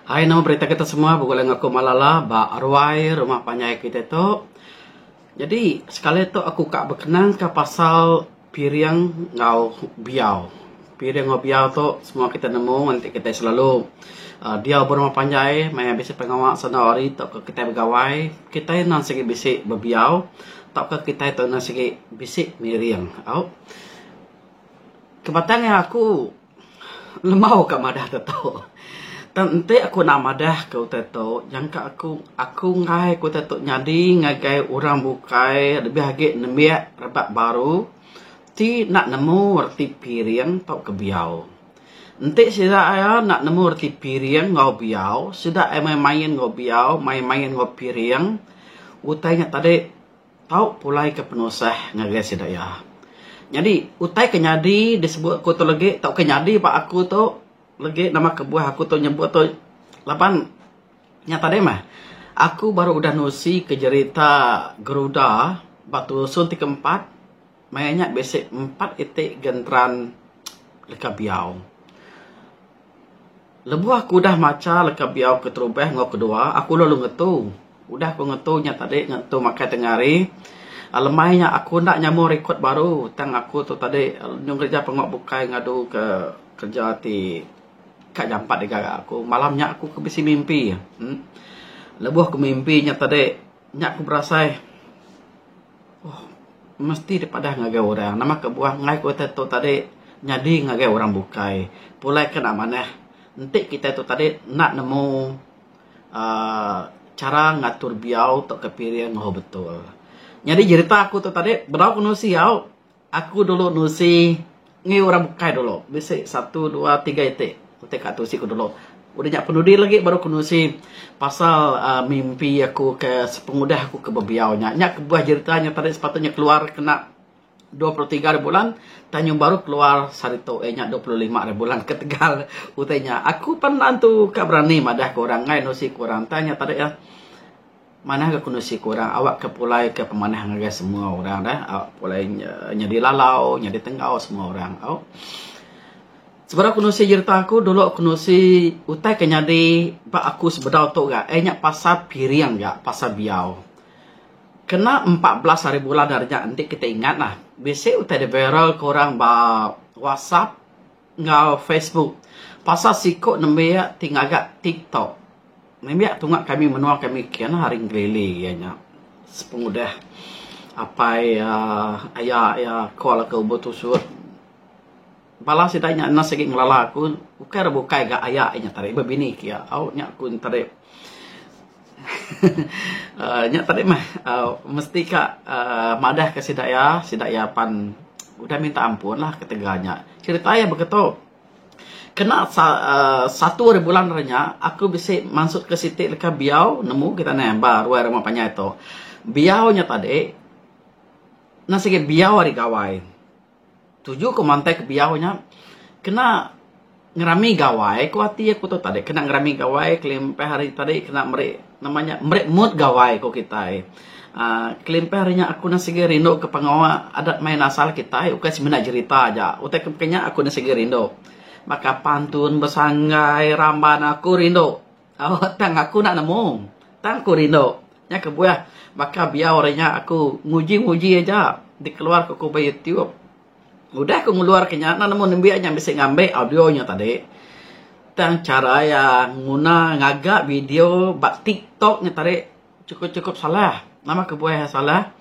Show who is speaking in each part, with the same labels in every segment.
Speaker 1: Hai nama berita kita semua begulai enggau aku Malala ba ruai rumah panjai kita tu. Jadi sekali tu aku ka bekenang ka pasal piring enggau biau. Piring enggau biau tu semua kita nemu enti kita selalu uhh diau ba rumah panjai maya bisi pengawa sanda hari tauka kitai begawai kitai endang sigi bisi bebiau tauka kitai tu endang sigi bisi miring au. Kebatang iya aku lembau ka madah te tu. Tang enti aku enda madah ke utai tu jangka aku, aku enggai ke utai tu nyadi ngagai orang bukai lebih agi nembiak rebak baru ti enda nemu reti piring tauka biau. Enti sida iya enda nemu reti piring enggau biau, sida iya main main enggau biau, main main enggau piring, utai nya tadi Tau pulai ke penusah ngagai sida iya. Nyadi, utai ke nyadi disebut aku tu legi tauka nyadi ba aku tu legi nama kebuah aku tu nyebut tu laban nya tadi mah aku baru udah nusi ke jerita Geruda ba tusun ti keempat maya nya bisi empat iti genteran leka biau. Lebuh aku udah macha leka biau keterubah enggau kedua, aku lalu ngetu. Udah aku ngetu nya tadi ngetu makai tengah hari. Lemai nya aku enda nyambung rekod baru tang aku tu tadi nyau ngereja pengawa bukai ngadu ke kerja ti ka jampat digaga aku. Malam nya aku ke bisi mimpi. Lebuh aku mimpi nya tadi nya aku berasai uhh mesti dipadah ngagai orang. Nama kebuah enggai ku utai tu tadi nyadi ngagai orang bukai. Pulai ke enda manah enti kitai tu tadi enda nemu uhh chara ngatur biau tauka piring enggau betul. Nyadi jerita aku tu tadi bedau ku nusi au. Aku dulu nusi ngi orang bukai dulu. Bisi satu dua tiga iti utai ka tusi ku dulu. Udah nya penudi lagi baru ku nusi pasal uhh mimpi aku ke sepengudah aku ke bebiau nya. Nya kebuah jerita nya tadi sepatutnya keluar kena 23 hari bulan tang nyau baru keluar sehari tu iya nya 25 hari bulan ketegal utai nya. Aku pan antu ka berani madah ke orang enggai nusi ke orang tang nya tadi uhh Manah ga kondisi ku orang awak ke pulai ke pemanah ngagai semua orang dah awak pulai nyadi lalau nyadi tenggau semua orang au. Sebedau aku nusi jerita aku dulu aku nusi utai ke nyadi ba aku sebedau tu ga iya nya pasal piring ga pasal biau. Kena 14 hari bulan hari nya enti kita ingat lah bisi utai da viral ke orang ba whatsapp enggau facebook pasal siku nembiak ti ngaga tiktok. Nembiak tunga kami menua kami kin hari ngelili iya nya sepengudah apai iya aya iya call aku betusut bala sida nya enda sigi ngelala aku ukai ra bukai ga aya inya tadi bebini ke iya au nya ku tadi uhh nya tadi mah uhh mesti ka uhh madah ka sida iya sida iya pan udah minta ampun lah ketegal nya cerita iya beketu. Kena satu hari bulan ari nya aku bisi mansut ke siti leka biau nemu kita neh ba ruai rumah panjai tu. Biau nya tadi nang sigi biau ari gawai. Tuju ku mantai ke biau nya kena ngerami gawai ku ati aku tu tadi kena ngerami gawai kelimpah ari tadi kena meri nama nya meri mood gawai ku kitai. Aaa kelimpah ari nya aku enda sigi rindu ke pengawa adat main asal kitai ukai semina jerita aja. Utai ke baka nya aku enda sigi rindu. Baka pantun besanggai ramban aku rindu. Au tang aku enda nemu. Tang aku rindu. Nya kebuah baka biau ari nya aku nguji-nguji aja dikeluar ku ba YouTube. Udah ku ngeluar ke nya enda nemu nembiak nya bisi ngambi audio nya tadi. Tang chara iya nguna ngaga video ba TikTok nya tadi. Cukup-cukup salah. Nama kebuah iya salah?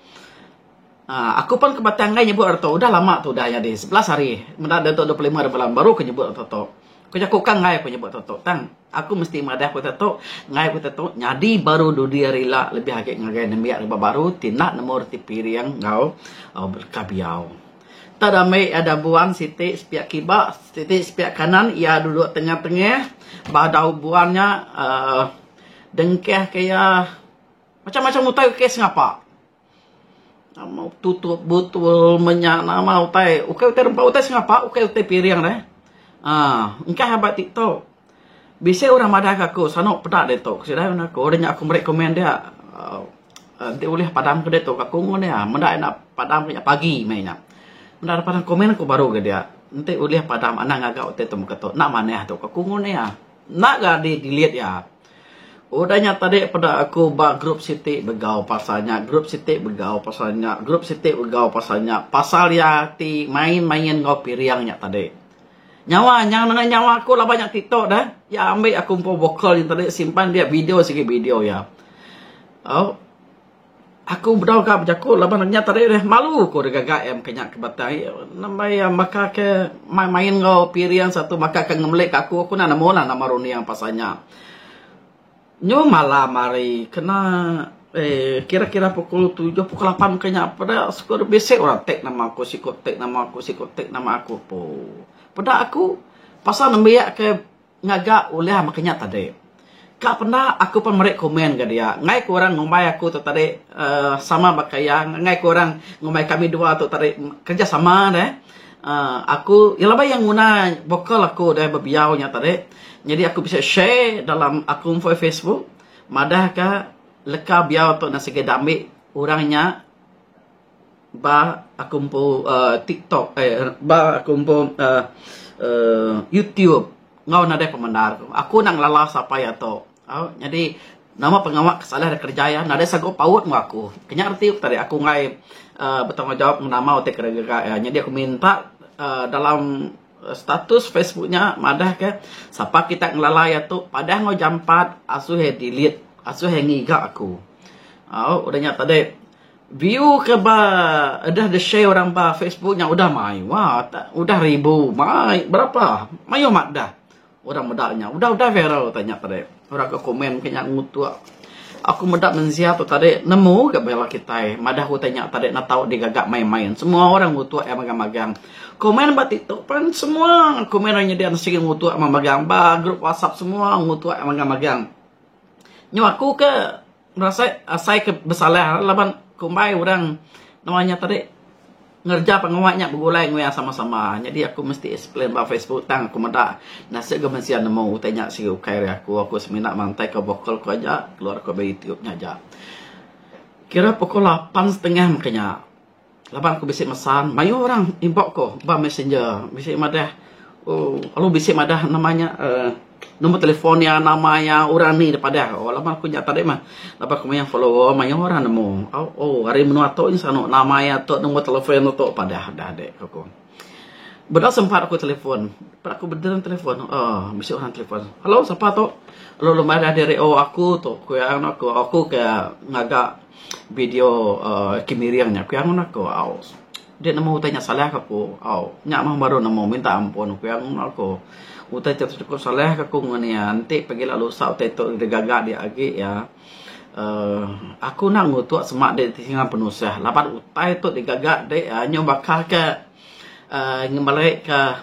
Speaker 1: Aaa aku pan ke batang enggai nyebut ari tu. Udah lama tu udah nyadi. 11 hari. Meda diatu 25 hari bulan baru ke nyebut tu tu. Ku jaku ka enggai aku nyebut tu tu. Tang aku mesti madah ku tu enggai ku tu nyadi baru dudi hari ila lebih agi ngagai nembiak rebak baru ti enda nemu reti piring enggau leka biau. Tau da ambi ada buan siti sepiak kiba siti sepiak kanan iya duduk tengah-tengah ba dau buan nya aaa Dengkeh ke iya macam-macam utai ke sengapa. Nama tutup butul menya nama utai ukai utai rempa utai sengapa ukai utai piring deh. Aaa engkah aba tiktok. Bisi orang madah ka aku sanu peda ditu sida meh aku udah nya aku meri komen dia aaa enti ulih padam ke ditu aku ngun iya meda ina padam ke nya pagi meh nya. Meda padam komen aku baru ga dia enti ulih padam anang ngaga utai tu meka tu enda manah tu aku ngun iya. Enda ga di delete iya. Udah nya tadi peda aku ba group siti begau pasal nya, group siti begau pasal nya, group siti begau pasal nya. Pasal iya ti main-main enggau piring nya tadi. Nyawa nya nengah nyawa aku laban nya TikTok deh. Iya ambi aku empu vokal nya tadi simpan dia video sigi video iya. Au. Aku bedau ka bejaku laban nya tadi deh malu ku deh gaga iya meka nya ke batang ai. Nembai iya baka ke main main enggau piring satu baka ke ngemelik aku, aku enda nemu lah nama runding pasal nya. Nyu malam hari kena eh kira kira pukul tujuh pukul lapan meka nya peda syukur bisi orang tag nama aku siku tag nama aku siku tag nama aku po. Peda aku pasal nembiak ke Ngaga ulih maka nya tadi. Ka penda aku pan meri komen ga dia. Enggai ku orang ngumbai aku tu tadi uhh sama baka iya, enggai ku orang ngumbai kami dua tu tadi kerjasama deh. uhh Aku iya laban iya nguna vokal aku deh bebiau nya tadi. Nyadi aku bisi share dalam aku empu Facebook madah ka leka biau tu enda sigi da ambi orang nya. Ba aku empu uhh tiktok eh ba aku empu uhh uhh youtube enggau nadai pemendar ku. Aku enda ngelala sapa iya tu. Au nyadi nama pengawa ke salah da kereja iya nadai sanggup paut enggau aku. Kenya reti ku tadi aku enggai uhh betanggungjawab enggau nama utai ke digaga iya. Nyadi aku minta uhh dalam status facebook nya madah ke sapa kita ngelala iya tu padah enggau jampat asuh iya delete asuh iya ngiga aku. Au udah nya tadi. View ke ba udah di share orang ba Facebook nya udah mayuh udah ribu mai berapa mayuh amat dah orang meda nya udah udah viral utai nya tadi orang ke komen ke nya ngutuk aku meda mensia tu tadi nemu ga bala kitai madah utai nya tadi enda tau digaga main main semua orang ngutuk iya magang magang komen ba tiktok pan semua komen orang nyadi sigi ngutuk magang ba group whatsapp semua ngutuk magang magang nyu aku ke Berasai asai ke besalah laban kumbai orang nama nya tadi ngereja pengawa nya begulai enggau iya sama-sama. Nyadi aku mesti explain ba Facebook tang aku meda nasib ga mensia nemu utai nya sigi ukai ari aku. Aku semina mantaika vokal ku aja keluar ku ba YouTube nya aja. Kira pukul lapan setengah meka nya laban aku bisi mesan mayuh orang inbox ku ba messenger bisi madah uhh lalu bisi madah nama nya uhh Nombor telefon iya, nama iya, orang ni da padah. Oh laban aku nya tadi mah laban aku mayuh follower mayuh orang nemu. Au oh ari menua tu nya sanu nama iya tu nombor telefon tu padah dah ade ku aku. Bedau sempat aku telefon. Peda aku beden telefon oh bisi orang telefon. Hello sapa tu? Lalu madah diri oh aku tu ku iya nganu aku. Aku ke ngaga video uhh kimiring nya ku iya nganu aku. Au Dek nemu utai nya salah ka aku. Au nya mah baru nemu minta ampun ku iya nganu aku. Utai ti chukup salah ka aku ngan iya enti pagila lusa utai tu digaga dia agi iya uhh aku enda ngutuk sema dek ti ngan penusah laban utai tu digaga dek nyau baka ke uhh ngemeli ka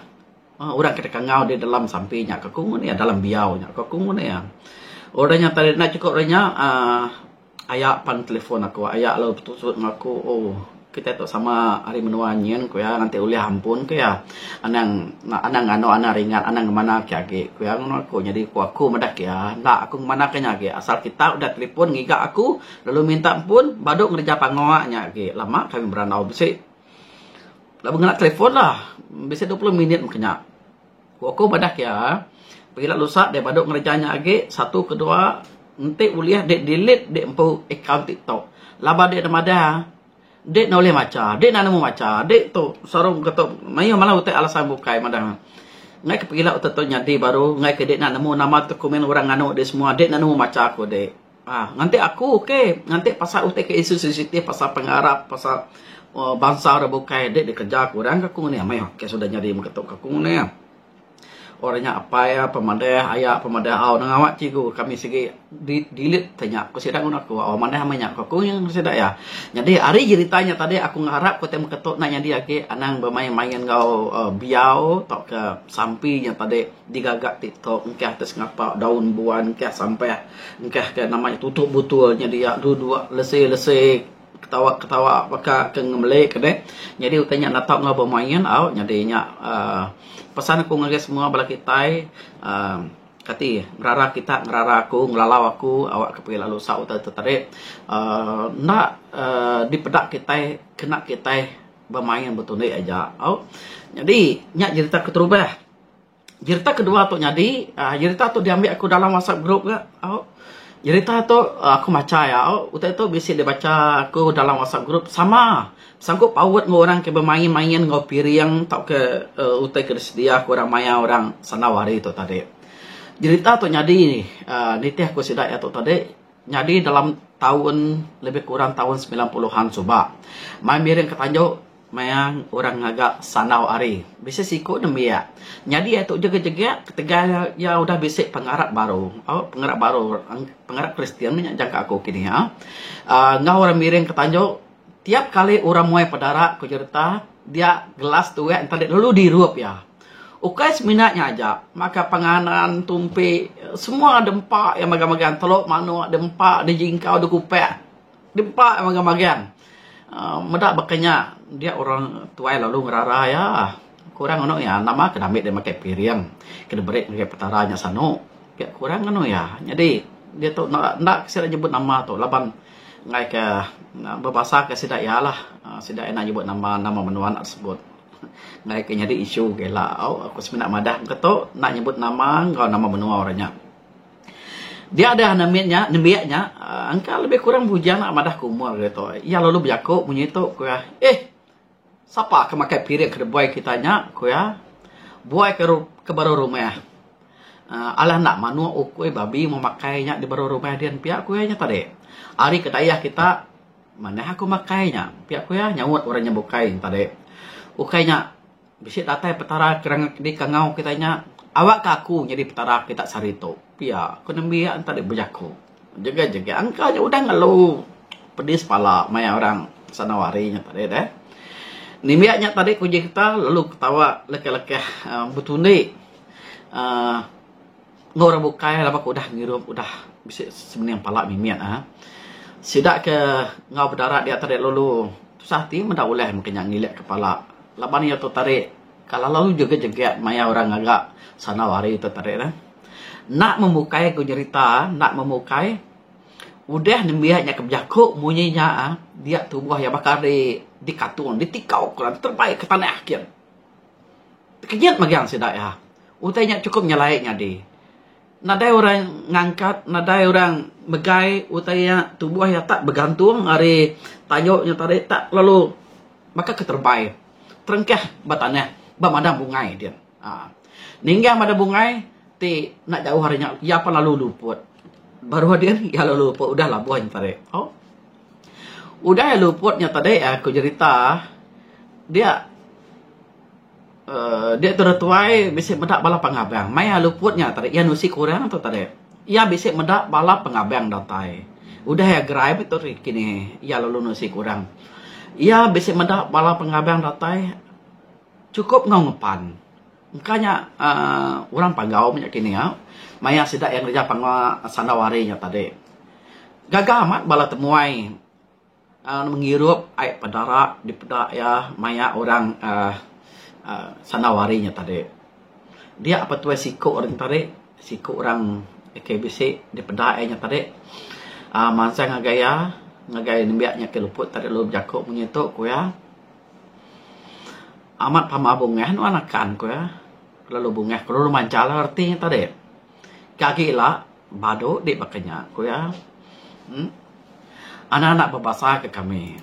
Speaker 1: orang ke deka enggau dek dalam sampi nya ka aku ngan iya dalam biau nya ka aku ngan iya. Udah nya tadi enda chukup nya uhh Aya pan telefon aku aya lalu betusut enggau aku oh kitai tu sama ari menua nyin ku iya nganti ulih ampun ku iya anang anang nganu anang ringat anang ngemana ke agi ku iya nganu aku nyadi ku aku madah ke iya enda aku ngemana ke nya agi asal kita udah telefon ngiga aku lalu minta ampun badu ngereja pengawa nya agi lama kami berandau bisi lalu ngena telefon lah bisi 20 minit meh nya. Ku aku madah ke iya, pegila lusa dek badu ngereja nya agi, satu kedua enti ulih dek delete dek empu akaun tiktok. Laban dek enda madah dek enda ulih macha, dek enda nemu macha, dek tu sarung ke tu mayuh malah utai alasan bukai madah. Enggai ke pegila utai tu nyadi baru, enggai ke dek enda nemu nama dokumen orang nganu dek semua, dek enda nemu macha ku dek. Aaa nganti aku ok nganti pasal utai ke isu sensitif pasal pengarap pasal bansa orang bukai dek dikereja ku orang ka aku ngini amai kes udah nyadi mega tu ka aku ngini. Orang nya apai iya pemadah aya pemadah au nang awak cikgu kami sigi delete te nya ku sida ngun aku au manah meh nya ku aku ngan sida iya. Nyadi ari jerita nya tadi aku ngarap ku tai mega tu enda nyadi agi anang bemain main enggau biau tauka sampi nya tadi digaga tiktok engkah te sengapa daun buan engkah sampah. Engkah ke nama nya tutup butul nya dia duduk lesi lesi ketawa ketawa baka ke ngemeli ke deh. Nyadi utai nya enda tau enggau bemain au nyadi nya uhh pesan aku ngagai semua bala kitai uhh kati ngerara kita ngerara aku ngelalau aku awak ke pegi lalu usa utai tu tadi uhh enda uhh dipeda kitai kena kitai bemain betundi aja au. Nyadi nya jerita keterubah. Jerita kedua tu nyadi uhh jerita tu diambi aku dalam whatsapp group ga au. Jerita tu aku macha iya au utai tu bisi dibacha aku dalam whatsapp group sama sanggup paut enggau orang ke bemain main enggau piring tauka uhh utai ke disedia ke orang maya orang sandau hari tu tadi. Jerita tu nyadi uhh nitih ku sida iya tu tadi nyadi dalam taun lebih kurang taun 90-an suba. Main miring ke tanju Maya orang ngaga sandau ari bisi siku nembiak. Nyadi iya tu jegek-jegek ketegal iya udah bisi pengarap baru. Au pengarap baru pengarap Kristian meh nya jangka aku kini ha. Aaa enggau orang miring ke tanju tiap kali orang muai pedara ku jerita dia gelas tuak enta lalu dirup iya. Ukai semina nya aja maka penganan tumpi semua dempa iya magang-magang teluk manuk dempa dijingkau dikupak. Dempa magang-magang. Meda baka nya dia orang tuai lalu ngerara iya. Kurang anu iya nama ke ambi deh makai piring ke diberi ngagai petara nya sanu. Pia kurang anu iya. Nyadi diatu enda enda sida nyebut nama tu laban enggai ke bebasa ke sida iya lah. Sida iya enda nyebut nama nama menua enda sebut. Enggai ke nyadi isu ke ila. Au aku semina madah ke tu enda nyebut nama enggau nama menua orang nya. Dia deh anak mit nya, nembiak nya, engka lebih kurang bujang enda madah ke umur iya tu. Iya lalu bejaku munyi tu, ku iya, Eh! Sapa ke makai piring ke dibuai kita nya? ku iya. Buai ke ke baruh rumah. uhh Alah enda manuk, ukui, babi meh makai nya di baruh rumah din pia ku iya nya tadi. Ari ke dayah kita, manah aku makai nya, pia ku iya nyaut orang nya bukai nya tadi. Ukai nya. Bisi datai Petara ke dikangau kita nya, awakka aku nyadi Petara kita sehari tu. Pia ku nembiak enta dek bejaku. Jegah-jegah engka nya udah ngelu pedis pala maya orang sandau hari nya tadi deh. Nembiak nya tadi ku uji kita lalu ketawa lekeh-lekeh betundi uhh Enggau orang bukai laban ke udah ngirup udah bisi semening pala mimit ah. Sida ke enggau bedara dia tadi lalu tusah ati meda ulih meh ke nya ngilik kepala laban iya tu tadi kala lalu jegek-jegek maya orang ngaga sandau hari tu tadi neh. Enda memukai ku nyerita enda memukai udah nembiak nya ke bejaku munyi nya ah dia tubuh iya baka di dikatung ditikau ke orang terebai ke tanah kin. Tekenyit megang sida iya. Utai nya chukup nyelai nyadi. Nadai orang ngangkat, nadai orang megai utai nya tubuh iya tak begantung ari tayu nya tadi tak lalu baka ke terebai terengkah ba tanah ba madang bungai din. Aaa ninggang madang bungai ti enda jauh ari nya iya pan lalu luput. Baruh din iya lalu luput udah labuh nya tadi. Au udah iya luput nya tadi ku jerita dia. Uhh dia tu tuai bisi meda bala pengabang. Maya luput nya tadi iya nusi kurang tu tadi. Iya bisi meda bala pengabang datai. Udah iya gerai meh tu kini iya lalu nusi kurang. Iya bisi meda bala pengabang datai chukup enggau ngepan. Engka nya uhh orang Panggau meh nya kini au. Maya sida iya ngereja pengawa sandau hari nya tadi. Gaga amat bala temuai. Ngirup ai pedara dipeda iya maya orang uhh sandau hari nya tadi. Dia petuai siku orang tadi siku orang ke bisi dipeda iya nya tadi uhh mansang ngagai iya ngagai nembiak nya ke luput tadi lalu bejaku munyi tu ku iya amat pama bungah nuan akan ku iya lalu bungah ku lalu manchal reti nya tadi. Ke agi ila badu di baka nya ku iya. Uhh Anak-anak bebasa ke kami.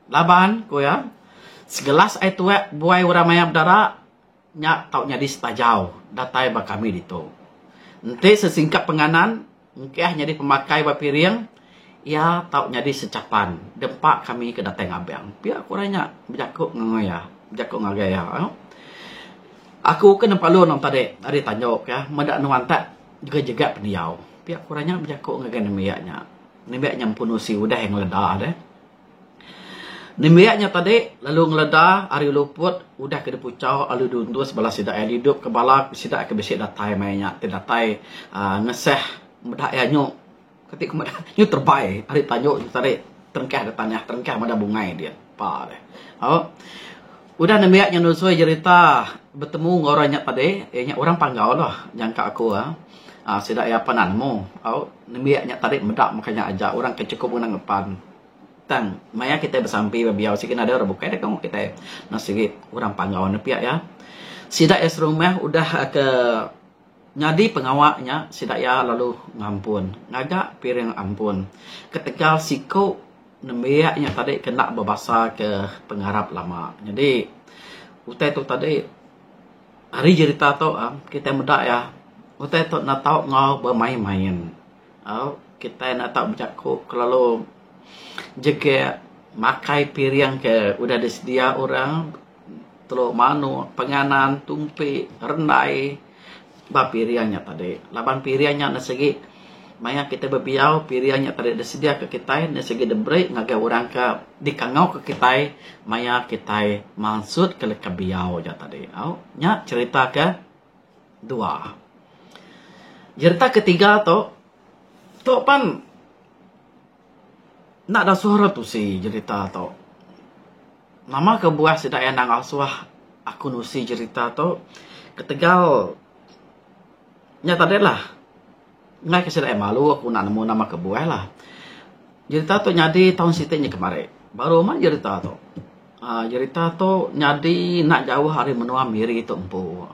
Speaker 1: Laban, ku iya, segelas ai tuak buai orang maya bedara nya tau nyadi setajau datai ba kami ditu. Enti sesingkap penganan engkah nyadi pemakai ba piring, iya tau nyadi sechapan dempa kami ke datai ngabang. Pia ku orang nya bejaku ngagai iya, bejaku ngagai iya. Aku ke nempalu nang tadi ari tanju ke meda nuan tak jega-jega pendiau. Pia ku orang nya bejaku ngagai nembiak nya. Nembiak nya empu nusi udah iya ngeleda deh. Nembiak nya tadi lalu ngeleda ari luput udah ke dipuchau lalu diuntus bala sida iya didup ke bala sida ke bisi datai maya nya ti datai uhh ngesah meda iya nyu kati ku meda nyu terebai ari tanju nya tadi terengkah da tanah terengkah meda bungai dia pa deh. Au udah nembiak nya nusui jerita betemu enggau orang nya tadi iya nya orang Panggau lah jangka aku uhh sida iya pan nemu au. Nembiak nya tadi meda maka nya aja orang ke chukup ngena ngepan. Tang maya kitai besampi ba biau sigi nadai orang bukai deka enggau kitai. Enda sigi orang Panggau ne pia iya. Sida iya serumah udah ke nyadi pengawa nya sida iya lalu ngampun ngaga piring ampun ketegal siku nembiak nya tadi ke enda bebasa ke pengarap lama. Nyadi utai tu tadi ari jerita tu kitai meda iya utai tu enda tau enggau bemain-main. Au kitai enda tau bejaku kelalu jegek makai piring ke udah disedia orang telu manuk, penganan, tumpi, rendai ba piring nya tadi. Laban piring nya ne sigi maya kitai bebiau piring nya tadi disedia ka kitai ne sigi diberi ngagai orang ke dikangau ka kitai maya kitai mansut ka leka biau nya tadi. Au nya cherita ke dua. Jerita ketiga tu, tu pan enda dasuh orang tusi jerita tu. Nama kebuah sida iya enda ngasuh aku nusi jerita tu ketegal nya tadi lah. Enggai ke sida iya malu aku enda nemu nama kebuah lah. Jerita tu nyadi taun siti nya kemari. Baru amat jerita tu. Aaa jerita tu nyadi enda jauh ari menua Miri tu empu.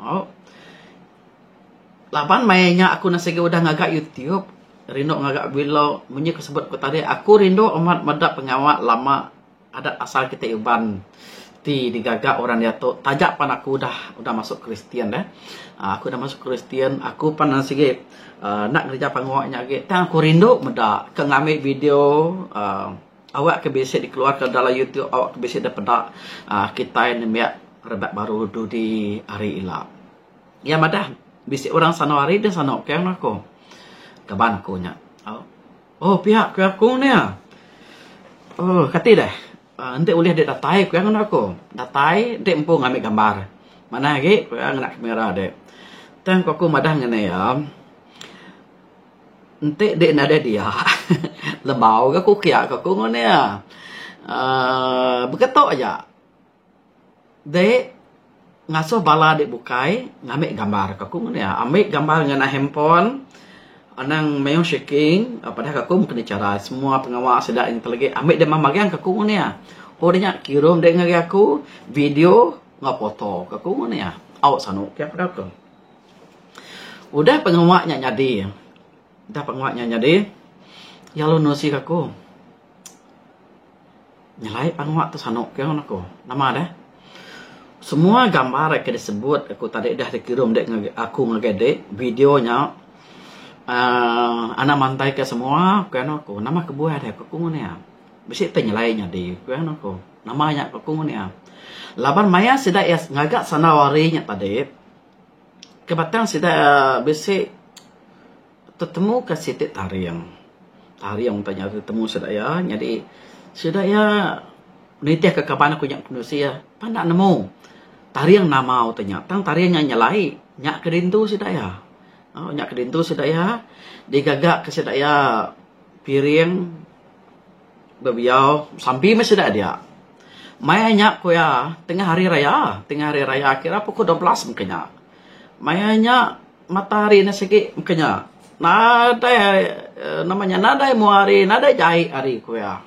Speaker 1: Laban maya nya aku enda sigi udah ngaga YouTube, rindu ngaga vlog munyi ku sebut ku tadi aku rindu amat meda pengawa lama adat asal kitai Iban ti digaga orang diatu taja pan aku udah udah masuk Kristian deh. Aaa aku udah masuk Kristian aku pan sigi aaa enda ngereja pengawa nya agi tang aku rindu meda ke ngambi video aaa. Awak ke bisi dikeluarka dalam YouTube awak ke bisi dipeda aaa kitai nembiak rebak baru dudi hari ila. Iya madah bisi orang sano hari deh sano ke anu aku. Kaban aku nya. Oh pia ku aku nya. Oh kati deh aaa enti ulih dek datai ku iya nganu aku. Datai dek empu ngambi gambar. Manah agi ku iya ngena kamera dek. Tang ku aku madah ngena iya. Enti dek nadai dia lembau ga ku kiya ka ku ngun iya uhh beketo aja dek ngasuh bala dek bukai ngambi gambar ka ku ngun iya ambi gambar ngena handphone anang mayuh shaking padah ka ku mung kena chara semua pengawa sida enti lagi ambi dek magang ka ku ngun iya. Udah nya kirum dek ngagai aku video enggau photo ka ku ngun iya au sanu kiya padah ku. Udah pengawa nya nyadi, udah pengawa nya nyadi, iya lalu nusi ke aku. Nyelai pengawa tu sanu ke ngan aku. Nama deh? Semua gambar ke disebut aku tadi dah dikirum dek ngagai aku ngagai dek video nya uhh anak mantai ke semua ku anu aku. Nama kebuah deh ku aku ngan iya. Bisi tai nyelai nyadi ku anu aku. Nama nya ku aku ngan iya. Laban maya sida iya ngaga sandau hari nya tadi. Ke batang sida bisi tetemu ke siti taring. Taring utai nya tetemu sida iya nyadi sida iya nitih ke kaban aku nya penusi iya pan enda nemu taring nama utai nya tang taring nya nyelai nya ke dintu sida iya. Nya ke dintu sida iya digaga ke sida iya piring. Bebiau sampi meh sida dia. Maya nya ku iya tengah hari raya, tengah hari raya kira pukul 12 meka nya. Maya nya matahari ne sigi meka nya. Nadai nama nya nadai mua hari nadai jai hari ku iya.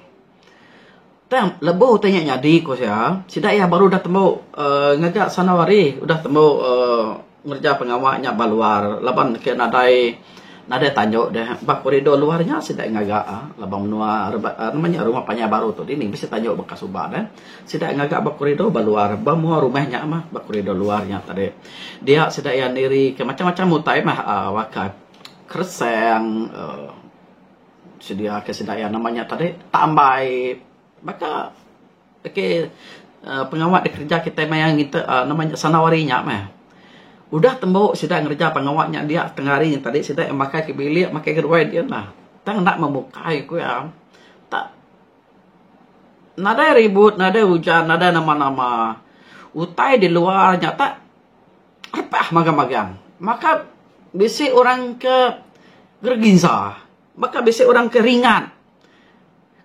Speaker 1: Tang lebuh utai nya nyadi ku iya, sida iya baru udah tembu uhh ngaga sandau hari udah tembu uhh Ngereja pengawa nya ba luar laban ke nadai nadai tanju deh ba koridor luar nya sida ngaga laban menua nama nya rumah panjai baru tu dini bisi tanju baka suba deh. Sida ngaga ba koridor ba luar ba mua rumah nya mah ba koridor luar nya tadi. Dia sida iya niri ke macam-macam utai mah uhh baka keresang uhh sedia ke sida iya nama nya tadi tambai baka Okey pengawa dikereja kitai maya ngita nama nya sandau hari nya meh. Udah tembu sida ngereja pengawa nya dia tengah hari nya tadi sida makai ke bilik makai ke ruai din lah. Tang enda memukai ku iya. Tak nadai ribut nadai ujan nadai nama-nama. Utai di luar nya tak repah magang-magang. Maka bisi orang ke gereginsa. Maka bisi orang ke ringat.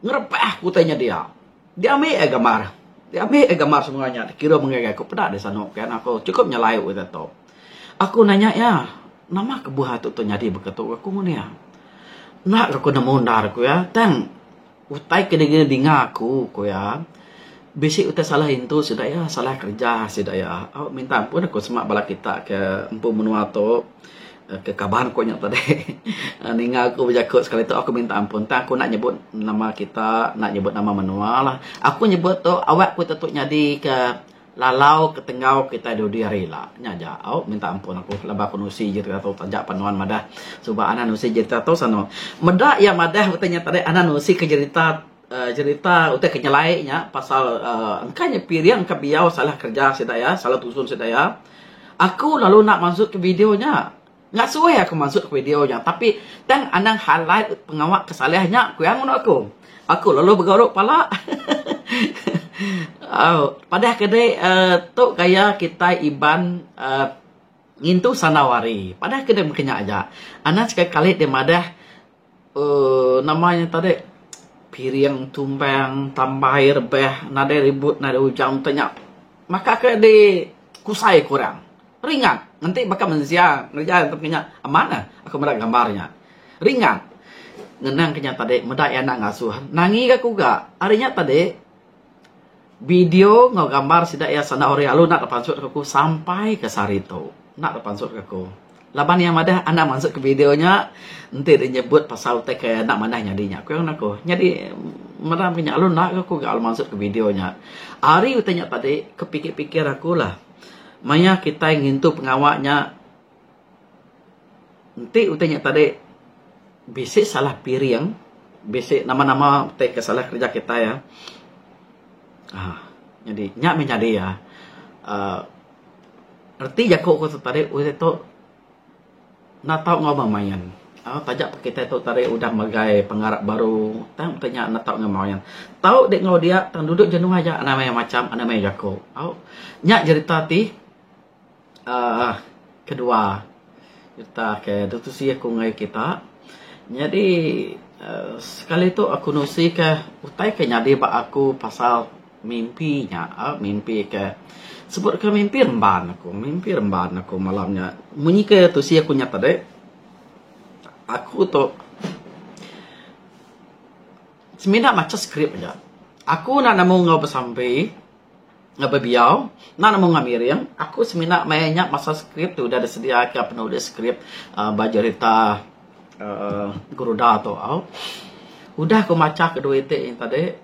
Speaker 1: Ngerepah ku utai nya dia. Diambi ai gambar. Diambi ai gambar semua nya dikirum ngagai aku peda deh sanu kan aku chukup nyelai utai tu. Aku nanya iya, nama kebuah tu tu nyadi baka tu aku ngun iya. Enda aku nemu endar ku iya tang utai ke dinga aku ku iya. Bisi utai salah intu sida iya, salah kereja sida iya. Au minta ampun aku sema bala kita ke empu menua tu ke kaban ku nya tadi. Ninga aku bejaku sekali tu aku minta ampun tang aku enda nyebut nama kita, enda nyebut nama menua lah. Aku nyebut tu awak ku tetu nyadi ke lalau ke tenggau kitai dudi hari ila. Nya aja. Au minta ampun aku laban aku nusi jerita tu taja pan nuan madah suba anak nusi jerita tu sanu. Meda iya madah utai nya tadi anak nusi ke jerita Jerita utai ke nyelai nya pasal engka nya piring engka biau salah kereja sida iya salah tusun sida iya. Aku lalu enda mansut ke video nya. Ngasuh aku mansut ke video nya tapi tang anang highlight pengawa ke salah nya ku iya ngunu aku. Aku lalu begaru pala. Au padah ke dei uhh tu gaya kitai Iban uhh ngintu sandau hari. Padah ke dei meh nya aja. Anang sekali kali dei madah. Uhh nama nya tadi piring tumbang tambai rebah nadai ribut nadai ujang te nya maka ke di kusai ku orang ringat enti baka mensia ngereja enti nya amat ne aku meda gambar nya ringat ngenang ke nya tadi meda iya enda ngasuh nangi ga ku ga ari nya tadi video enggau gambar sida iya sanda ori alu enda tepansut ka aku sampai ke sehari tu enda tepansut ka aku laban iya madah anda mansut ke video nya enti deh nyebut pasal utai ke enda manah nyadi nya ku aku nyadi meda meh nya alu enda ka aku ga mansut ke video nya ari utai nya tadi ke pikir pikir aku lah maya kitai ngintu pengawa nya Enti utai nya tadi bisi salah piring, bisi nama-nama utai ke salah kereja kitai ah uhh nyadi nya meh nyadi ah uhh reti jaku ku tadi utai tu enda tau enggau bemain. Au taja pun kitai tu tadi udah megai pengarap baru tang utai nya enda tau enggau bemain. Tau dek enggau dia tang duduk jenuh aja anang mayuh macam anang mayuh jaku. Au nya jerita ti. uhh kedua sereta ke ditusi aku ngagai kita. Nyadi uhh sekali tu aku nusi ke utai ke nyadi ba aku pasal mimpi nya uhh mimpi ke sebut ke mimpi remban aku mimpi remban aku malam nya. Munyi ke tusi aku nya tadi aku tu semina macha skrip aja. Aku enda nemu enggau besampi. Ngagai biau, enda nemu enggau miring, aku semina maya nya masa skrip ti udah disediaka penulis skrip uhh ba jerita uhh Geruda tu au. Udah ku macha kedua iti nya tadi,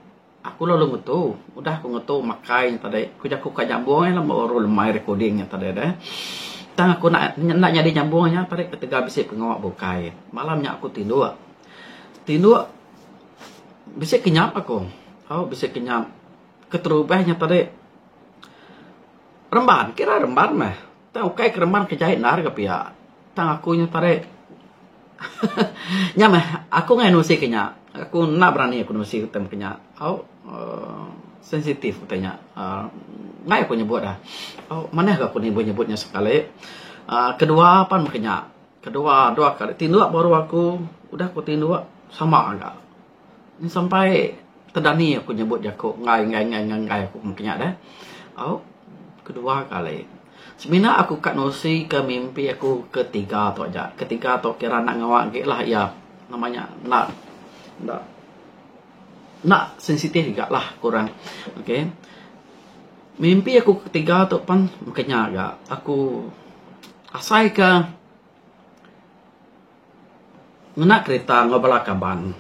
Speaker 1: aku lalu ngetu. Udah ku ngetu makai nya tadi, ku jaku ka nyambung iya baru lemai recording nya tadi deh. Tang aku enda enda nyadi nyambung nya tadi ketegal bisi pengawa bukai. Malam nya aku tinduk. Tinduk bisi kenyap aku. Au bisi kenyap. Keterubah nya tadi remban kira remban meh tang ukai ke remban ke jai endar ga pia tang aku nya tadi nya meh aku ngagai nusi ke nya aku enda berani aku nusi utai meh ke nya au uhh sensitif utai nya uhh enggai aku nyebut ah au manah ga aku nyebut nyebut nya sekali uhh kedua pan meh ke nya kedua dua kali tinduk baru aku udah ku tinduk sama ga. Sampai tedani aku nyebut jaku enggai enggai enggai enggai enggai aku mung kinya deh. Au kedua kali. Semina aku ka nusi ke mimpi aku ketiga tu aja. Ketiga tu kira enda ngawa agi lah iya nama nya enda enda enda sensitif ga lah ku orang. Okay. Mimpi aku ketiga tu pan mung kinya ga aku asai ka Ngena kerita enggau bala kaban.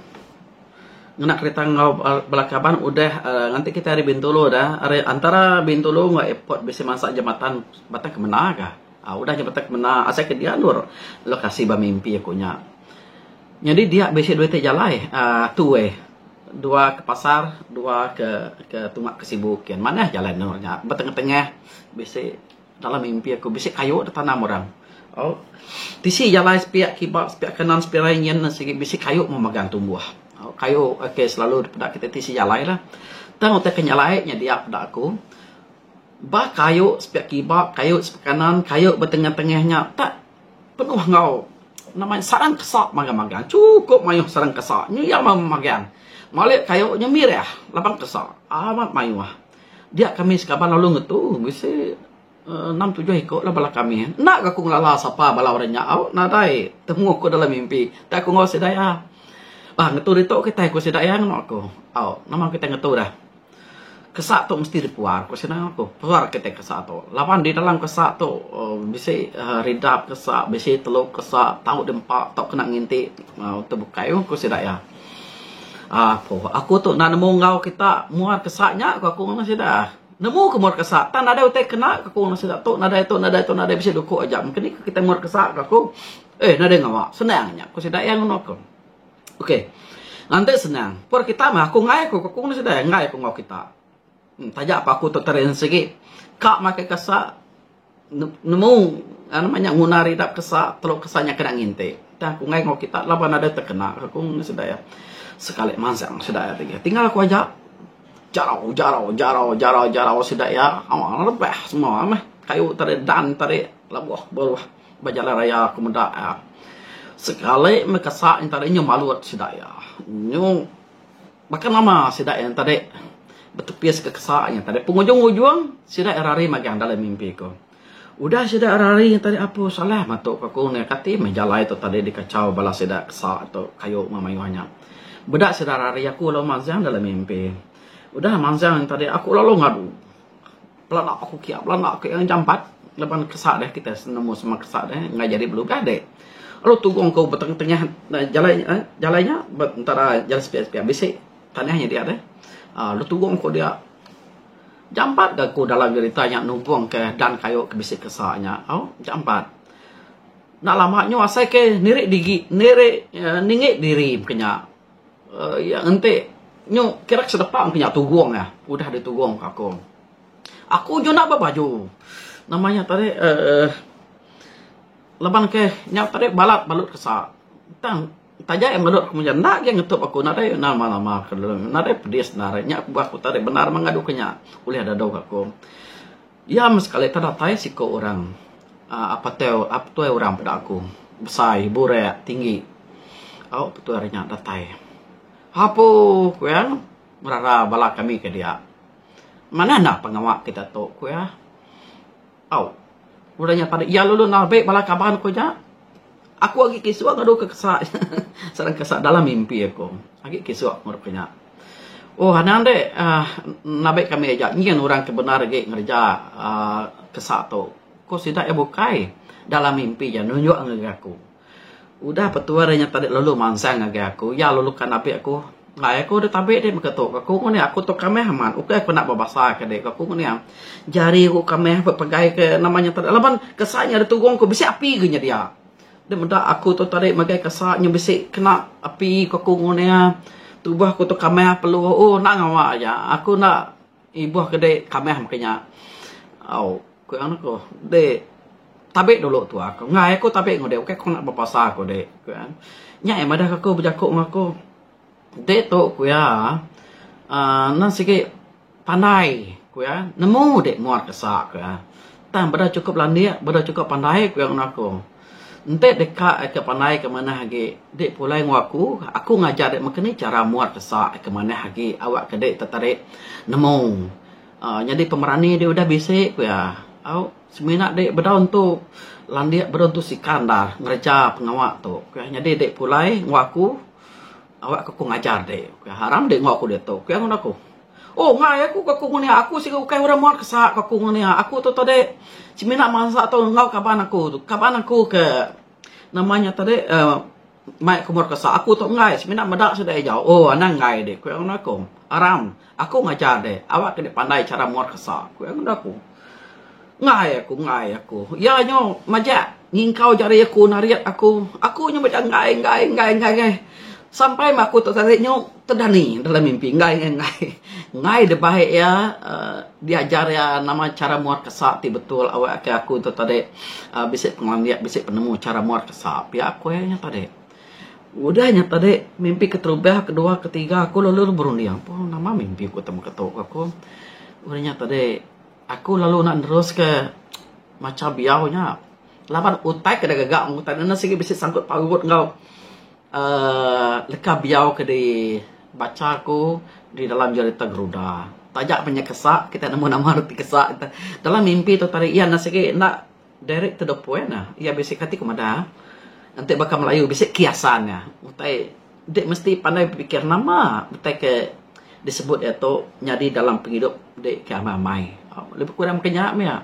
Speaker 1: Ngena kerita enggau bala kaban udah uhh nganti kitai ari Bintulu da ari antara Bintulu enggau airport bisi mansa jambatan Batang Kemena ka. uhh Udah jambatan Kemena asai ke dia endur lokasi ba mimpi aku nya. Nyadi dia bisi dua iti jalai uhh two way. Dua ke pasar dua ke ke tunga ke Sibu kin. Manah jalai endur nya. Ba tengah-tengah bisi. Dalam mimpi aku bisi kayu da tanam orang. Au tisi jalai sepiak kiba sepiak kanan sepiak rai nyin sigi bisi kayu meh megang tumbuh. Au kayu ke selalu peda kita tisi jalai lah. Tang utai ke nyelai nya dia peda aku ba kayu sepiak kiba kayu sepiak kanan kayu ba tengah-tengah nya tak penuh enggau nama sarang kesa magang-magang chukup mayuh sarang kesa nya iya magang. Malik kayu nya mirah laban kesa amat mayuh. Dia kami sekaban lalu ngetu bisi enam tujuh iko lah bala kami. Enda ga aku ngelala sapa bala orang nya au nadai temu aku dalam mimpi. Tai aku enggau sida iya. Bah ngetu ditu kitai ku sida iya ngenu aku. Au nama kitai ngetu dah. Kesa tu mesti dipuar ku sida aku. Puar kitai kesa tu. Laban di dalam kesa tu bisi ridap kesa, bisi telu kesa tau diempa tau kena nginti utai bukai ku sida iya. Aaa aku tu enda nemu enggau kita muar kesa nya ku aku ngan sida. Nemu ku muar kesa tang nadai utai kena ku aku ngan sida tu nadai tu nadai tu nadai bisi duku aja. Mungkin ni kita muar kesa ku aku. Eh nadai ngawa senang nya ku sida iya ngunu aku. Ok. Nganti senang. Pur kita mah aku enggai aku ku ngena sida enggai aku enggau kita. Taja pa aku tu terin sigi ka makai kesa nemu nama nya nguna ridap kesa telu kesa nya kena nginti. Tang aku enggai enggau kita laban nadai tekena ku ngena sida iya. Sekali mansang sida iya ti. Tinggal aku aja jarau jarau jarau jarau jarau sida iya rebah semua meh kayu tadi dan tadi lebuh beruh. Ba jalai raya aku meda iya. Sekali meh kesa nya tadi nyu malut sida iya. Nyu baka nama sida iya tadi betepis ke kesa nya tadi. Pengujung-ujung sida iya rari magang dalam mimpi ku. Udah sida rari nya tadi apu salah metu ku aku nih kati meh jalai tu tadi dikachau bala sida kesa tu kayu meh mayuh nya. Meda sida rari aku lalu mansang dalam mimpi. Udah mansang nya tadi aku lalu ngadu. Belanda aku kia belanda aku iya jampat laban kesa deh kitai nemu semua kesa deh enggai jadi belugah deh. Lalu tugong ku betengah tengah jalai jalai nya ba entara jalai sepiak sepiak bisi tanah nya dia deh uhh lalu tugong ku dia jampat ga ku dalam jerita nya nugong ke dan kayu ke bisi kesa nya au jampat. Enda lama nyu asai ke niri digi niri ninggi diri ke nya. Iya enti nyu kira ke sedepa meh nya tugong iya udah ditugong ka aku. Aku nyu enda bebaju nama nya tadi uhh laban ke nya tadi balat balut kesa tang taja iya balut aku mija enda agi ngetup aku nadai nama nama ke nadai pedis enda nya kebuah aku tadi bendar meh ngadu ke nya ulih dadu ka aku. Iya meh sekali te datai siku orang uhh apatel tuai orang peda aku besai burak tinggi au petuai ari nya datai. Apu ku iya ngerara bala kami ke dia. Manah enda pengawa kita tu ku iya. Au udah nya tadi iya lalu nabi bala kaban ku nya. Aku agi kisuk ngadu ke kesa sarang kesa dalam mimpi aku agi kisuk ngadu ke nya. Oh anang dek uhh nabi kami aja ngin orang ke bendar agi ngereja uhh kesa tu. Ku sida iya bukai dalam mimpi iya nunjuk ngagai aku. Udah petua nya tadi lalu mansang ngagai aku iya lalu ka nabi aku. Ai aku deh tabi deh mega tu aku nguni aku tu kamih amat ukai aku enda bebasa ke deh aku nguni jari ku kamih bepegai ke nama nya tadi laban kesa nya ditugong ku bisi api ke nyedia. Deh meda aku tu tadi megai kesa nya bisi kena api ku aku nguni tubuh aku tu kamih peluh ooh enda ngawa aja aku enda ibuh ke deh kamih meka nya. Au ku iya ku deh tabi dulu tuak ku enggai aku tabi ngudi ukai ku enda bebasa ku deh ku iya. Nya iya madah aku bejaku enggau aku. Enti tu ku iya uhh endang sigi pandai ku iya nemu dek muat kesa ku iya. Tang beda chukup landik beda chukup pandai ku iya ngan aku. Enti deka ke pandai ke manah agi dek pulai enggau aku, aku ngajar dek meka ni chara muat kesa ke manah agi awak ke dek tetarik nemu uhh nyadi pemerani dek udah bisi ku iya. Au semina dek bedau entu landik bedau entu sikar enda ngereja pengawa tu ku iya. Nyadi dek pulai enggau aku. Awak ke ku ngajar dik. Ku iya haram dik enggau aku diatu. Ku iya ngan aku. Oh enggai aku ku aku ngan iya. Aku siga ukai orang muat kesa ku aku ngan iya. Aku tu tadi semina mansa tu enggau kaban aku tu. Kaban aku ke nama nya tadi uhh mai aku muat kesa. Aku tu enggai semina meda sida iya jauh. Oh anang enggai dik ku iya ngan aku. Aram aku ngajar dik. Awak ke dik pandai chara muat kesa ku iya ngan aku. Enggai aku enggai aku. Iya nyu majak ngingkau jari aku narit aku. Aku nyu majak enggai enggai enggai enggai enggai. Sampai meh aku tu tadi nyu tedani dalam mimpi enggai enggai enggai. Enggai dibai iya uhh diajar iya nama chara muat kesa ti betul awak ke aku tu tadi uhh bisi pengelandik bisi penemu chara muat kesa pia ku iya nya tadi. Udah nya tadi mimpi keterubah kedua ketiga aku lalu berunding nama mimpi ku tu aku. Udah nya tadi. Aku lalu enda neruska macha biau nya laban utai ke digaga utai ne sigi bisi sangkut paut enggau uhh leka biau ke dibacha aku di dalam jerita geruda. Taja pun nya kesa kita nemu nama reti kesa dalam mimpi tu tadi iya ne sigi enda direct to the point ne iya bisi kati ku madah enti baka melayu bisi kiasan iya utai dek mesti pandai bepikir nama utai ke. disebut iya tu nyadi dalam pengidup dek ke amai-amai. Lebih kurang mega nya meh iya.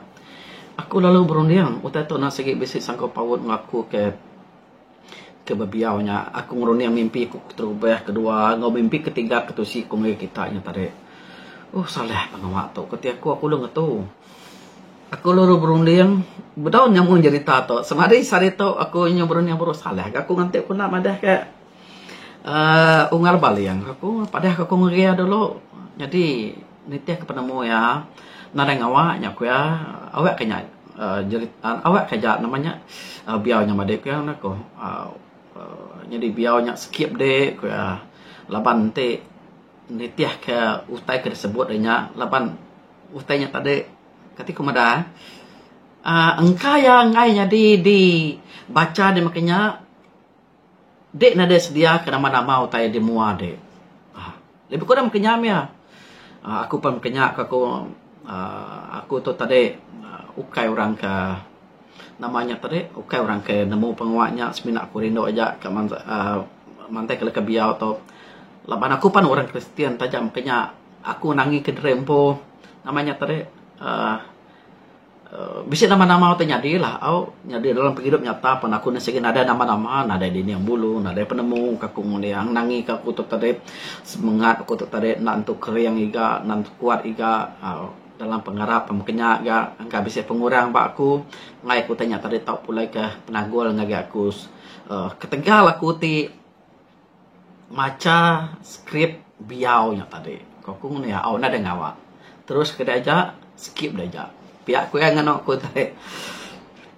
Speaker 1: Aku lalu berunding utai tu enda sigi bisi sangkup paut enggau aku ke ke bebiau nya. Aku ngerunding mimpi ku keterubah, kedua enggau mimpi ketiga ke tusi ku ngagai kita nya tadi. Ooh salah pengawa tu keti aku, aku lalu ngetu. Aku lalu berunding bedau nyambung jerita tu. Semadi sehari tu aku nyu berunding baru salah ga aku nganti ku enda madah ka uhh unggal baling aku padah ka aku ngeria dulu. Nyadi nitih ka penemu iya nadai ngawa nya ku iya awak ka nya uhh jerita awak ka aja nama nya biau nya madi ku iya ku uhh nyadi biau nya skip dik ku iya laban enti nitih ka utai ke disebut iya nya laban utai nya tadi kati ku madah uhh engka iya enggai nyadi di bacha di meka nya Dek nadai sedia ke nama-nama utai di mua dek. Aaa lebih kurang meka nya mih ah. Aku pan meka nya ka aku aaa aku tu tadi ukai orang ke nama nya tadi ukai orang ke nemu pengawa nya semina aku rindu aja ka aaa mantai ke leka biau tu. Laban aku pan orang kristian taja meka nya aku nangi ke diri empu nama nya tadi aaa. Bisi nama-nama utai nyadi lah au nyadi dalam pengidup nyata pun aku sigi nadai nama-nama nadai dinding bulu nadai penemu ka aku ngundi nangi ka aku tu tadi semengat aku tu tadi enda entu kering iga enda entu kuat iga au dalam pengarap mung kinya ga engka bisi pengurang ba aku enggai aku utai nya tadi tau pulai ka penanggul ngagai aku uhh ketegal aku ti Macha skrip biau nya tadi. Ko aku ngena iya au nadai ngawa. Terus ke aja skip da aja. Pia ku iya nganu aku tadi.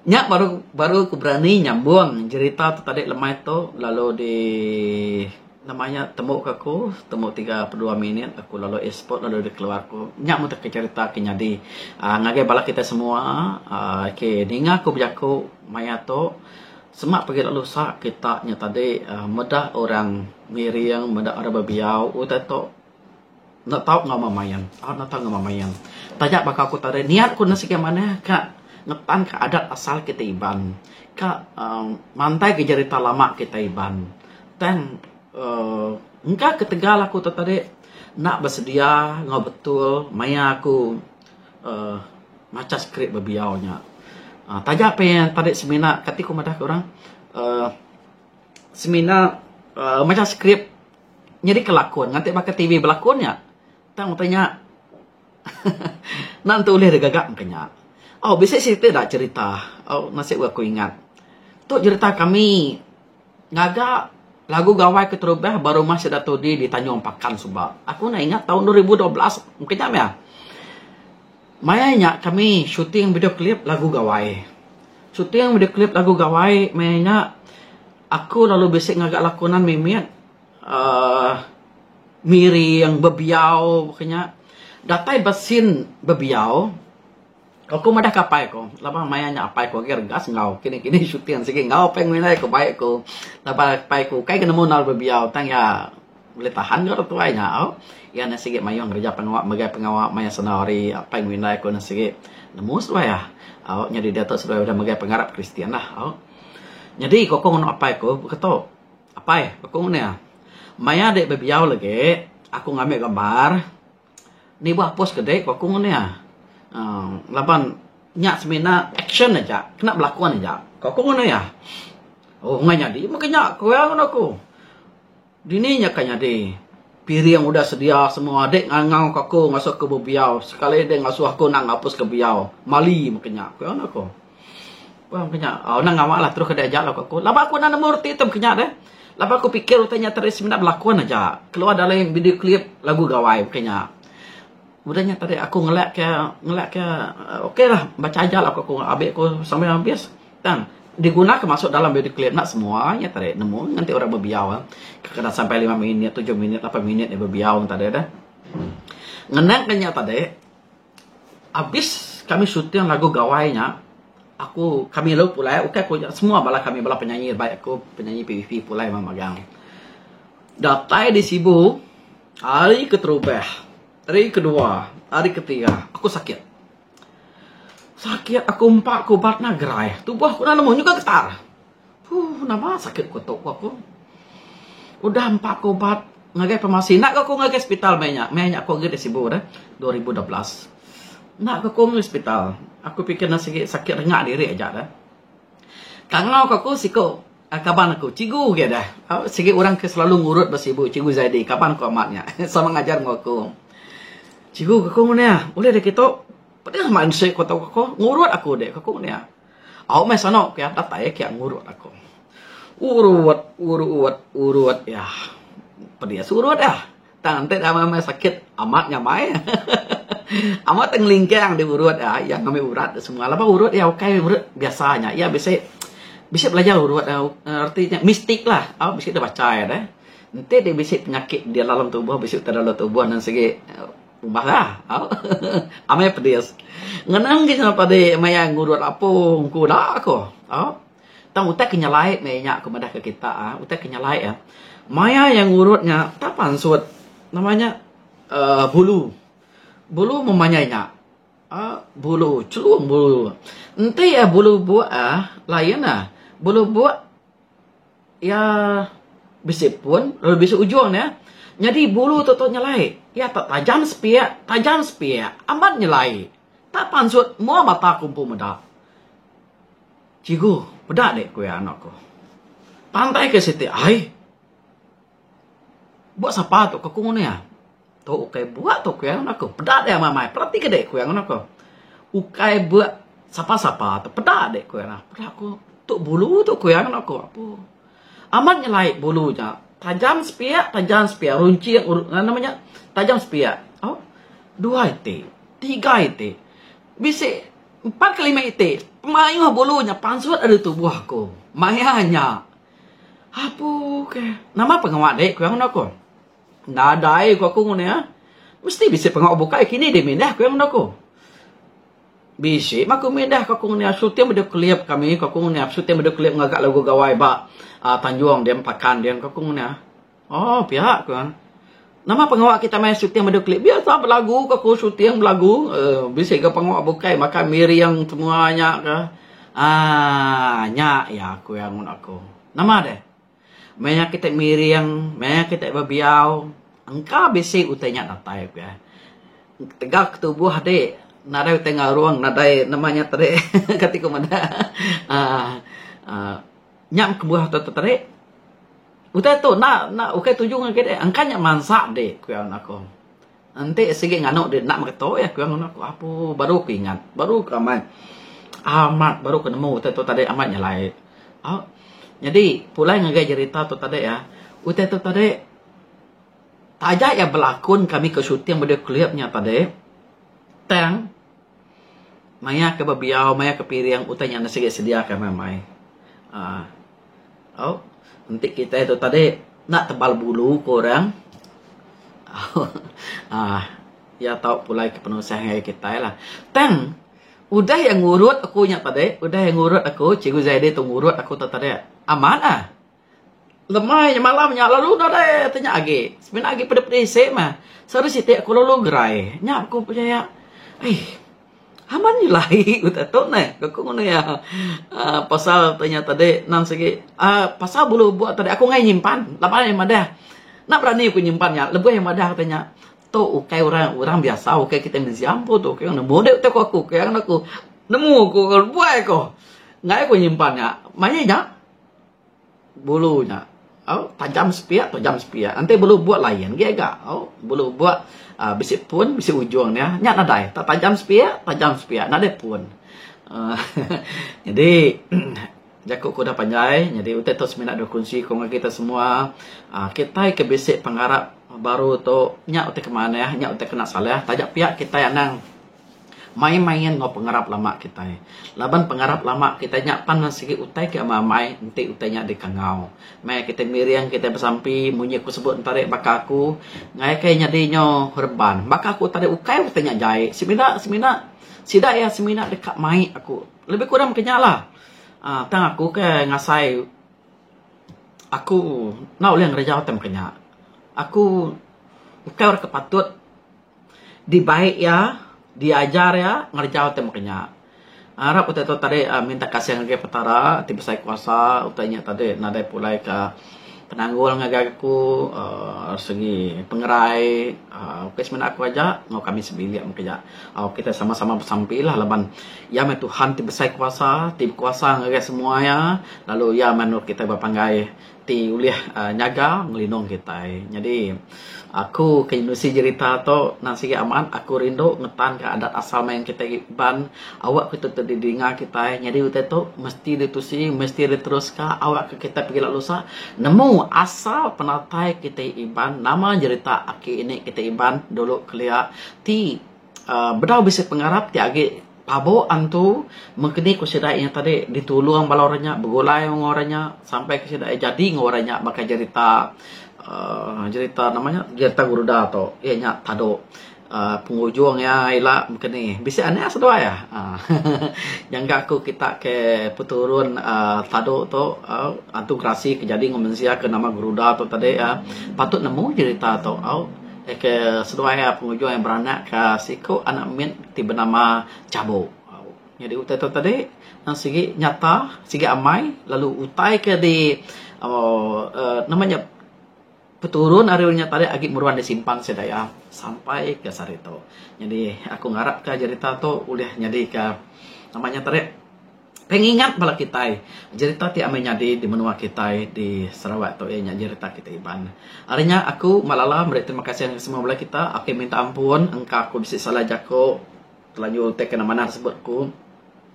Speaker 1: Nya baru baru ku berani nyambung jerita tu tadi lemai tu lalu di nama nya tembu ka aku tembu 32 minit aku lalu export lalu dikeluar ku. Nya meh ke jerita ke nyadi aaa ngagai bala kita semua aaa ke ninga ku bejaku maya tu. Sema pagi lalu lusa kita nya tadi meda orang miring, meda orang bebiau utai tu enda tau enggau memain, enda tau enggau memain. Taja baka aku tadi niat ku enda sigi manah ka ngetan ka adat asal kitai Iban ka uhh mantai ka jerita lama kitai Iban. Tang uhh engka ketegal aku tu tadi enda besedia enggau betul maya aku uhh macha skrip bebiau nya. uhh Taja peh tadi semina kati ku madah ke orang uhh semina uhh macha skrip nyadi ke lakon nganti baka TV belakon nya. Tang utai nya enda tentu ulih digaga meka nya. Oh bisi siti da cherita oh nasib aku ingat. Tu cherita kami Ngaga lagu gawai keterubah ba rumah sida tudi di Tanjung Pakan suba. Aku enda ingat taun 2012 mungkin nya meh. Maya nya kami shooting video klip lagu gawai. Shooting video klip lagu gawai maya nya aku lalu bisi ngaga lakonan mimit uhh miring bebiau baka nya. Datai ba scene bebiau. Aku madah ke apai ku, laban maya nya apai ku agi regas enggau kini-kini shooting sigi enggau apai ngulai ku bai ku laban apai ku ukai ke nemu enggau bebiau tang iya boleh tahan ga tuai nya au. Iya ne sigi mayuh ngereja pengawa megai pengawa maya senda hari apai ngulai ku ne sigi nemu seduai ah. Au nyadi diatu seduai udah megai pengarap kristian lah au. Nyadi ku aku nganu apai ku beketo, apai aku ngene maya dek bebiau lagi aku ngambi gambar. Nibuh apus ke dek ku aku ngene uhh laban nya semina action aja kena belakon aja ku aku ngene iya. Oh enggai nyadi meh ke nya ku iya ngene aku. Dini nya ka nyadi piring udah sedia semua dek ngangau ka aku ngasuh aku bebiau sekali dek ngasuh aku enda ngapus ke biau mali meh ke nya ku iya ngene aku. Wang ke nya oh nang ngawa lah terus ke aja lah ku aku. Laban aku enda nemu reti tu ke nya deh. Laban aku pikir utai nya tadi semina belakon aja. Keluar dalam video klip lagu gawai ke nya. Udah nya tadi aku ngelak ke ngelak ke okey lah baca aja lah ku aku abik ku sampai habis. Tang diguna ke masuk dalam video klip enda semua nya tadi nemu nganti orang bebiau. Kadang sampai lima minit, tujuh minit, lapan minit dia bebiau tadi deh. Ngenang ke nya tadi Abis kami shooting lagu gawai nya, aku kami lalu pulai ukai ku semua bala kami bala penyanyi bai aku penyanyi PVP pulai meh magang. Datai di Sibu hari keterubah, hari kedua, hari ketiga aku sakit. Sakit aku empa ku ubat nya gerai tubuh aku enda nemu nyuka getar. Huh nama sakit ku tu ku aku. Udah empa ku ubat. ngagai farmasi. Enda ga aku ngagai sepital meh nya. Meh nya aku agi di Sibu deh 2012. Enda ga aku ngagai sepital. Aku pikir ne sigi sakit renga diri aja deh. Kangau ka aku siku kaban aku cikgu agi deh. Sigi orang ke selalu ngurut ba Sibu Cikgu Zaidi kaban aku amat nya. Sama ngajar enggau aku. Cikgu ka aku meh nya ulih deh kitu. Pedih amat ensik ku tau aku ngurut aku deh ka aku meh nya. Au meh sano ke datai ke ngurut aku. Urut urut urut iya. Pedis urut iya. Tang enti dah meh sakit amat nyamai. Amat tang ngelingkang di urut iya iya ngambi urat semua laban urut iya ukai urut biasa nya. Iya bisi bisi belajar urut reti nya mistik lah au bisi deh bacha iya deh. Enti deh bisi penyakit di dalam tubuh bisi utai dalam tubuh ne sigi. Umbah lah. Au. Amai pedis. Ngenang ke sema padi maya ngurut apung ku da ko. Au. Tang utai ke nyelai meh nya ku madah ke kita ah, utai ke nyelai ah. Maya iya ngurut nya tak pansut nama nya uhh bulu. Bulu memanjai nya. Uhh bulu chelum bulu. Enti iya bulu buk ah lain ah. Bulu buk Iya bisi pun lalu bisi ujung iya. Nyadi bulu tu tu nyelai. Iya tak tajam sepiak, tajam sepiak. Amat nyelai. Tak pansut mua mata aku empu meda. Cikgu, peda dek ku iya anak ku. Pantai ke siti ai. Buk sapa tu ke ku nguna iya. Tu ukai buak tu ku iya nguna aku. Peda dek amai amai. Perati ke dek ku iya nguna aku. Ukai buak sapa sapa tu peda dek ku iya. Peda ku tu bulu tu ku iya nguna aku. Apu. Amat nyelai bulu nya. Tajam sepiak tajam sepiak runcing nama nya tajam sepiak. Au. Dua iti, tiga iti. Bisi empat ke lima iti mayuh bulu nya pansut ari tubuh aku. Maya nya. Apu ke. Nama pengawa dek ku iya nguna aku. Nadai ku aku nguna iya. Mesti bisi pengawa bukai kini deh mindah ku iya nguna aku. Bisi mah aku mindah ku aku nguna iya shooting video klip kami ku aku nguna iya shooting video klip ngaga lagu gawai ba aaa Tanjung din Pakan din ku aku nguna iya. Oh pia ku iya. Nama pengawa kita meh shooting video klip biasa belagu ku aku shooting belagu uhh bisi ga pengawa bukai baka miring semua nya ka. Aaa nya iya ku iya nguna aku. Nama deh. Maya kita miring, maya kita bebiau, engka bisi utai nya datai pia. Tegal ke tubuh adi nadai utai ngarung, nadai nama nya tadi kati ku madah aaa nya kebuah tu tadi utai tu enda enda ukai tuju ngagai dek engka nya mansa dik ku iya aku. Enti sigi nganu dek enda mereto iya ku iya nganu aku apu baru ku ingat baru ku amat amat baru ku nemu utai tu tadi amat nyelai. Au nyadi pulai ngagai jerita tu tadi ah utai tu tadi taja iya belakun kami ke shooting video klip nya tadi tang maya ke bebiau maya ke piring utai nya sigi sedia ka amai aaa au enti kitai tu tadi enda tebal bulu ku orang aaa iya tau pulai ke penusah ngagai kitai lah tang udah iya ngurut aku nya tadi udah iya ngurut aku cikgu Zaidi tu ngurut aku tu tadi amat ah. Lemai nya malam nya lalu nadai ti nya agi. Semina agi pedih pedih isi mah. Sehari siti aku lalu gerai. Nya ku pechaya aih amat nyelai utai tu neh ku aku ngena iya uhh pasal ti nya tadi nang sigi uhh pasal bulu ubok tadi aku enggai nyimpan laban iya madah enda berani ku nyimpan nya lebuh iya madah ti nya tu ukai orang orang biasa ukai kitai mensia empu tu ukai nemu deh utai ku aku ku iya ngena aku nemu ku buai ku enggai ku nyimpan nya mayuh nya. Bulu nya au tajam sepiak tajam sepiak enti bulu buk lain agi ga au bulu buk uhh bisi pun bisi ujung nya nya nadai tak tajam sepiak tajam sepiak nadai pun uhh nyadi jaku ku udah panjai nyadi utai tu semina deka kunsi ku ngagai kita semua uhh kitai ke bisi pengarap baru tu nya utai ke manah nya utai kena salah taja pia kitai anang. Main-main enggau pengarap lama kitai. Laban pengarap lama kitai nya pan sigi utai ke amai-amai enti utai nya dikangau. Meh kitai miring kitai besampi munyi ku sebut entarik baka aku ngagai kai nyadi nyo reban. Baka aku tadi ukai utai nya jai semina semina sida iya semina deka mai aku. Lebih kurang meka nya lah. Aaa tang aku ke ngasai aku enda ulih ngereja utai meka nya. Aku ukai orang ke patut. Dibai iya, diajar iya ngereja utai meka nya. Arap utai tu tadi minta kasih ngagai Petara ti besai kuasa utai nya tadi nadai pulai ka. Penanggul ngagai aku uhh segi pengerai uhh ukai semina aku aja enggau kami sebilik meh keja. Au kitai sama-sama besampi lah laban iya meh Tuhan ti besai kuasa ti bekuasa ngagai semua iya lalu iya meh endur kitai bepanggai ti ulih uhh nyaga ngelindung kitai. Nyadi aku ke nusi jerita tu nang sigi amat aku rindu ngetan ka adat asal main kitai Iban awak ke tu didinga kitai nyadi utai tu mesti ditusi mesti diteruska awak ke kitai pegila lusa nemu asal penatai kitai Iban nama jerita aki ini kitai Iban dulu kelia ti uhh bedau bisi pengarap ti agi pabo antu mengkeni ku sida iya tadi ditulung bala orang nya begulai enggau orang nya sampai ke sida iya jadi enggau orang nya baka jerita uhh jerita nama nya jerita Garuda tu iya nya tadu uhh pengujung iya ila mengkeni bisi anak seduai uhh nyangka ku kita ke peturun uhh tadu tu uhh antu gerasi ke jadi enggau mensia ke nama Garuda tu tadi uhh patut nemu jerita tu au. Ke seduai iya pengujung iya beranak ka siku anak mit ti benama Chabok. Nyadi utai tu tadi nang sigi nyata sigi amai lalu utai ke di uhh nama nya peturun ari nya tadi agi meruan disimpan sida iya sampai ke sehari tu. Nyadi aku ngarap ka jerita tu ulih nyadi ka nama nya tadi. Pengingat bala kitai, jerita ti amai nyadi di menua kitai di Sarawak tu iya nya jerita kitai Iban. Ari nya aku Malala meri terima kasih ngagai semua bala kita. Aku minta ampun engka aku bisi salah jaku telanjur utai ke enda manah disebut aku.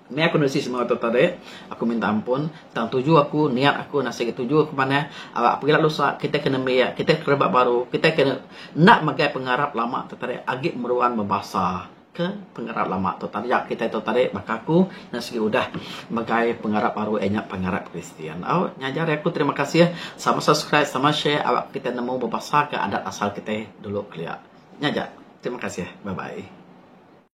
Speaker 1: Meh aku nusi semua tu tadi, aku minta ampun. Tang tuju aku, niat aku nasib tuju aku manah awak pegila lusa kitai ke nembiak, kitai ke rebak baru, kitai ke enda megai pengarap lama tu tadi agi meruan bebasa. Ke pengarap lama tu taja kitai tu tadi baka aku nya sigi udah megai pengarap baru iya nya pengarap Kristian. Au nya aja ari aku terima kasih sama subscribe sama share awak kitai nemu bebasa ke adat asal kitai dulu kelia. Nya aja terima kasih bye bye.